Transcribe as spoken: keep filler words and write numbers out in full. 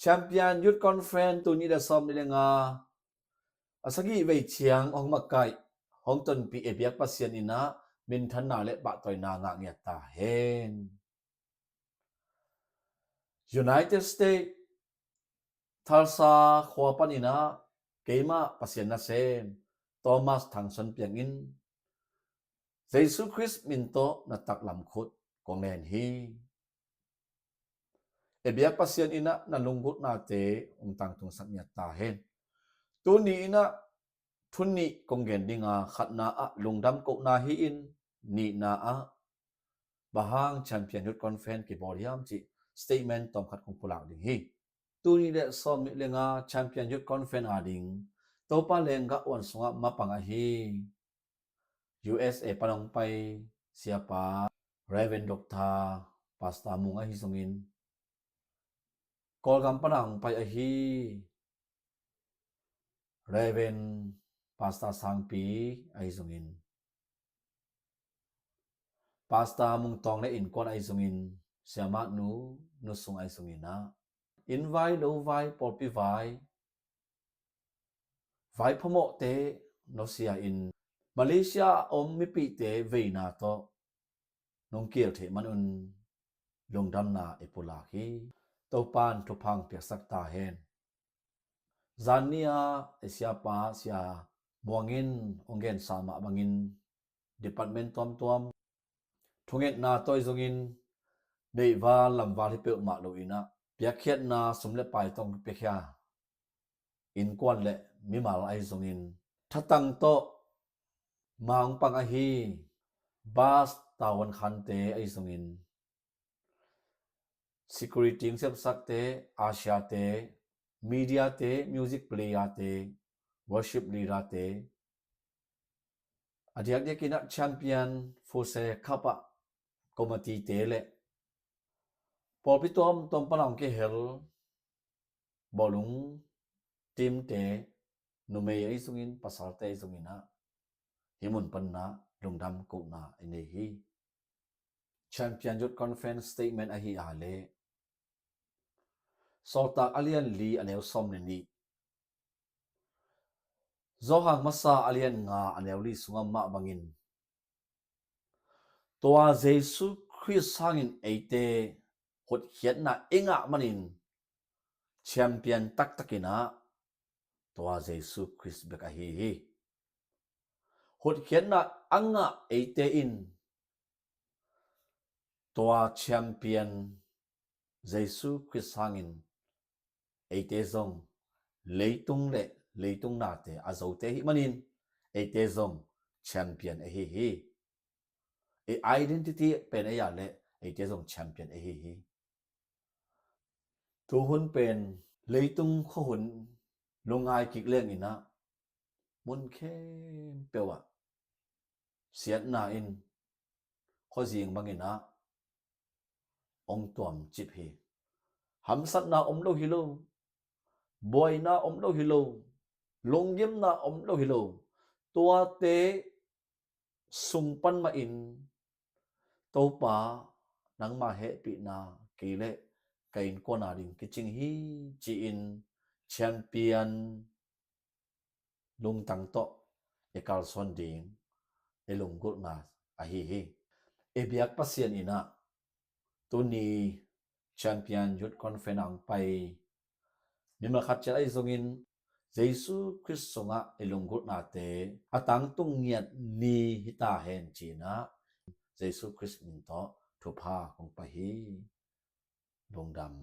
Champion Youth Conference tul nih le sawm nih le nga a sagih vei ciang hong makaih, hong tonpih ei biak Pasian in ah minthanna le pahtawina ngah ngiat ta hen. United States, Tulsa khua panin ah keimah Pasian nasem Thomas Thang Son Piang in Jesu Khrist min tawh na taklam khut kong len hi. Ei biak Pasian in ah na lunggulhnate hong tangtungsak ngiat ta hen. Tuni in ah thu nih kong gen ding a, khatna ah lungdam kohna hi-in, nihna ah bang hang Champion Youth Conference kibawl hiam cih statement tawmkhat kong pulak ding hi. Tul nih le sawm nih le nga Champion Youth Conference a ding Topa lenggah huan sungah mapang ahi U S A pan hong pai Siapa Reverend Doctor Pastor Mung ahi zongin, Kawlgam pan hong pai ahi Reverend Pastor Sangpi ahi zongin, Pastor Mung Tawng le innkuan ahi zongin, Siamah nu, nu sung ahi zongin ah, inn vai, lo vai, pawlpi vai, vai phamawhte, nosia in Malaysia a om mipihte veina tawh nong kil theih manun lungdamna i pulak hi. Topan thupha hong piaksak ta hen. Zan ni-a ei Siapa Sia Muang in hong gensa mah bangin department tuamtuam thungetna tawh ahi zongin, neihval lamval hi peuhmah lo in ah piakkhiatna sum le pai tawh hong piakhia innkuan le mimal ahi zongin, thatang tawh ma hong pang ahi bus tavuan khante ahi zongin, security hong siamsakte, usher-te, media-te, music player-te, worship leader-te, a diakdiakin ah Champion Fuse Cup ah committee-te le pawlpi tuamtuam pan hong kihel bawlung team-te, numei ahi zongin, pasalte ahi zongin ah hih mun panin ah lungdam kohna i nei hi. Champion Youth Conference statement ahi a leh, Sawltak a lian li a neu sawm le nih, Johan Masa a lian nga a neu li sungah mah bangin, tua Jesu Khrist hangin eite hotkhiatna i ngah manin champion taktakin ah tua Jesu Khrist bek ahi hi. Hotkhiatna a ngah eite in tua champion Jesu Khrist hangin eite zong leitung le leitung nate a zote ahih manin eite zong champion ahi hi. I identity pen ei a leh eite zong champion ahi hi. Tuhun pen leitung khuahun lungngai kik lengin ah mun khempeuh ah siatna in khuazing bangin ah hong tuamcip hi. Hamsatna om lo hi lo, buaina om lo hi lo, lunggimna om lo hi lo. Tuate sung pan mahin Topa, nangma hehpihna kei le ka innkuan a ding kicing hi, ci-in champion lungtang tawh i kalsuan ding i lunggulhna ahi hi. I biak Pasian in ah tuni Champion Youth Conference ah hong pai mimal khat ciat ahi zongin Jesu Khrist sungah i lunggulhnate a tangtung ngiat ni hi ta hen, ci-in ah Jesu Khrist min tawh thupha kong pia hi. Lungdam.